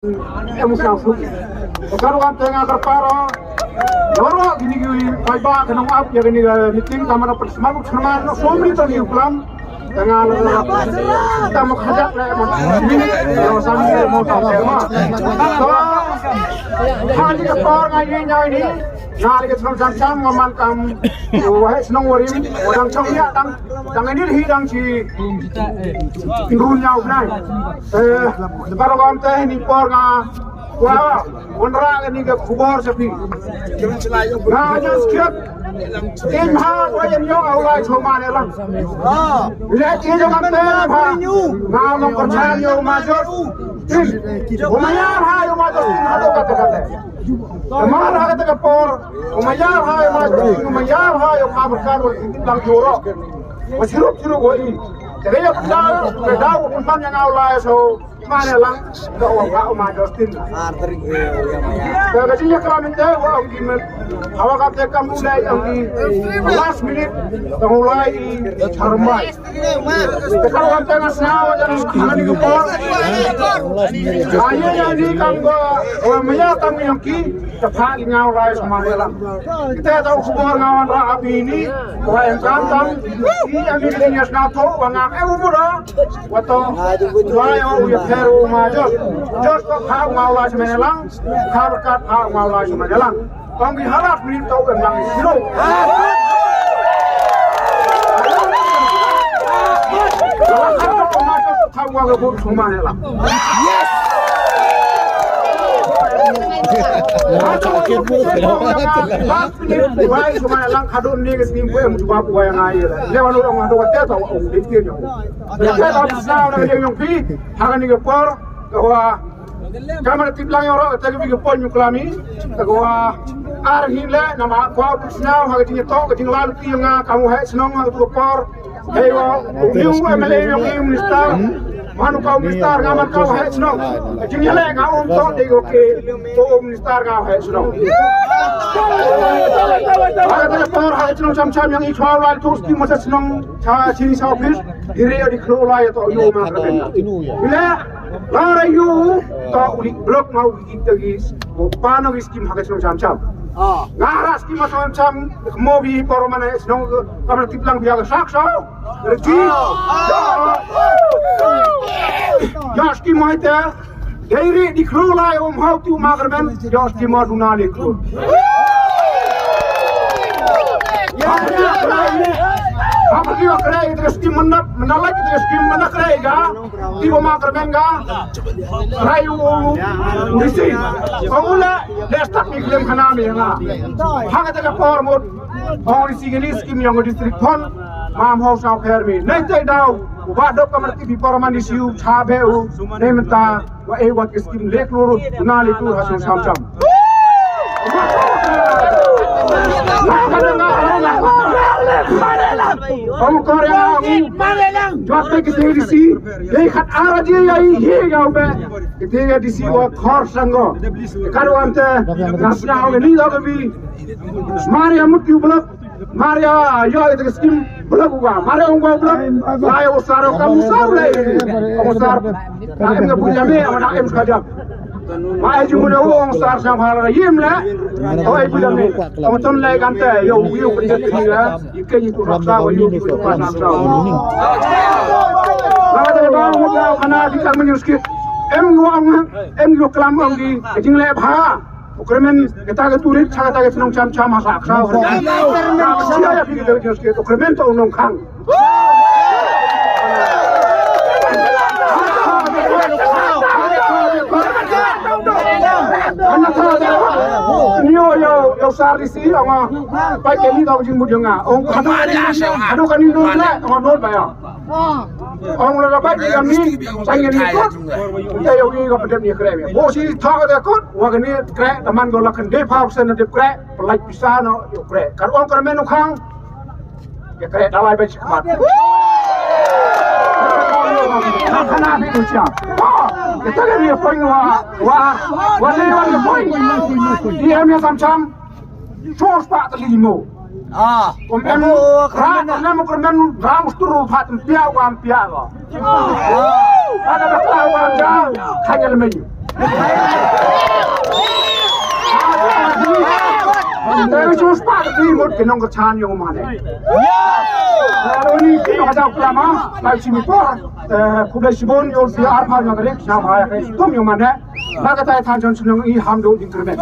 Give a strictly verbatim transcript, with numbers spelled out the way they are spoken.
Em u sngewsuk. Ka rukom te nga kyrpad ïa baroh kine ki paidbah ki nongap ïa kane ka meeting, ka mano pynshong sngewsuk sngewsuk na somni tang ïa u klam. Te nga la tam khajak le mo. Ni mo sam ni mo tam ma. To ha ni ka por nga ïa ïa ni. Nga la ka shnong Cham Cham nga man kam. Wa he shnong Warim wa dang chong ïa dang dang ni hi dang chi. Run ïa u nai. Eh, ka rukom te ni por nga Wa, wanrah kane ka khubor sha phi. Nga just kit. Im ha wa ïa u lai sha u Mane Lang. Le ki jong ka te ha. Nga long kyrchan ïa u Major. Im. U Mane ha ïa u Major. Im ha do kata kata. Mar ha kata ka por. U Mane ha ïa u Major. U Mane ha ïa u Major. Lang joro. Wa sirup sirup wa i. Te ïa ka dau, ka dau u man ïa nga u lai sha u Mane Lang, ka wa ka u ma Justin. Ka ka jingïaklam ïa te wa ong ki met. Hawa ka te kam u lai ong ki last minute, ka u lai i charmai. Te ka wa te nga sna wa jan ka ni ko. Aye ya ni kam ko, wa maya kam ong ki, te pha ki nga u lai sha Mane Lang. Te ta u khubor nga wanrah ha phi ni, wa em kam tam, i ami ki ngas na tho, wa ngam em u mura. Wa to, wa ïa u ïa pher u Major. Jor ko pha u nga u lai sha Mane Lang, pha berkat pha u nga u lai sha Mane Lang. Tang bi harat minit to kan lang sino. Wa ka to u Major pha u nga u lai sha Mane Lang. Yes! Wai, sumai lang khadon ni ke snim kue mu jubab wai ngai la. Lewan orang ada kata tau au dikir yang. Kata tau sa orang yang yang pi, hakan ni ke por, ke wa. Kamar tip lang yang orang kata ke pi ke pon nyuklami, ke wa. Ar hin le nama kua pusnau hakan ni tok ke jinglalu ki yang kamu hai senong hakan tu ke por. Hei wa, u M L A u minister. Manu kau minister nga man kau heh shnong. Jing yale nga um to de ko ke. To minister nga heh shnong. Hei ta tor heh shnong cham cham yang i chwa lai to sti masa shnong cha chini sa office. Dire di khlo lai to yo ma ka ben. Bila lara yu to u di blok ma u ki tagis. Ko pano ki skim heh shnong cham cham. Nga ra skim ma cham cham. Mo bi poro mana shnong kamar tiplang biya ka sak sa. Reti. Ya skim mai ta. Dei ri di khlu lai um hau tu ma kar ben. Ya skim ma duna le khlu. Apa dia krai? Apa dia krai? Itu skim mana? Mana lagi itu skim mana krai ga? Di ma kar ben ga. Rai u u risi. Kau ula destak ni klem khana mi nga. Hanga ta ka por mut. Ong ri sigi ni skim yong district phon. Mam hau sau kher mi. Nai te dau. Ba dok kamar ti bi por man di siu cha be u. Nai menta. Wa e wa ki skim lek luru. Na lek luru hasil sam sam. Ong Korea. Jwat te ki te di si. Dei khat ara ji ya i hi ya u be. Ki te ya di si wa khor sango. Karu ante. Nasna ong ni da bi. Maria mut yu blok. Maria yo ita skim blok uga. Maria ong uga blok. Lai usar ka musar lai. Usar. Em ka punya me, awan em ka jam. Ma ai jumuna ong usar sa mala yim la. O ai punya me. Ong ton lai kante yo yo punya ni la. Ike ni tu raksa wa yo tu raksa. Ba da ba mo ka kana di ka menu skit. Em yo ang em yo klam ong di. Jing le ba. Ukremen kita ke turit cha kita ke senong cham cham ha sa ksa. Ukremen to nong khang. Nio yo yo sar di si ama pai ke ni tau jing mut yo nga. Ong kadu kadu kani nong le ong nong ba ya. Ong la ba di kami sang ni kot. Ya yo ni ka pedem ni kre. Bo si tha ka kot. Wa kani kre taman ko la kan de pa sen de kre. Pelai pisa no yo kre. Kar ong kar menu khang. Ya kre dalai ba chikmat. Khana ni ucha. Kita kami point wa wa wa ni wa point. Di em ya sam cham. Sos pa ta limo. Ah. Kom em ra na mo kar menu ra mustur pa pia wa pia wa. Ada ba ka wa ja. Khanya le menu. Te shu spah ki mut ki nongkyrshan ïa u mane. Te uni ki nongkyrshan u Blama, lai shi mi por, te khublei shibun ïa u, shi ar phaw ïa ka ri, sha ba ïa ka shitom ïa u mane. Na kata ka than jon shnong i ham duh jingkyrmen.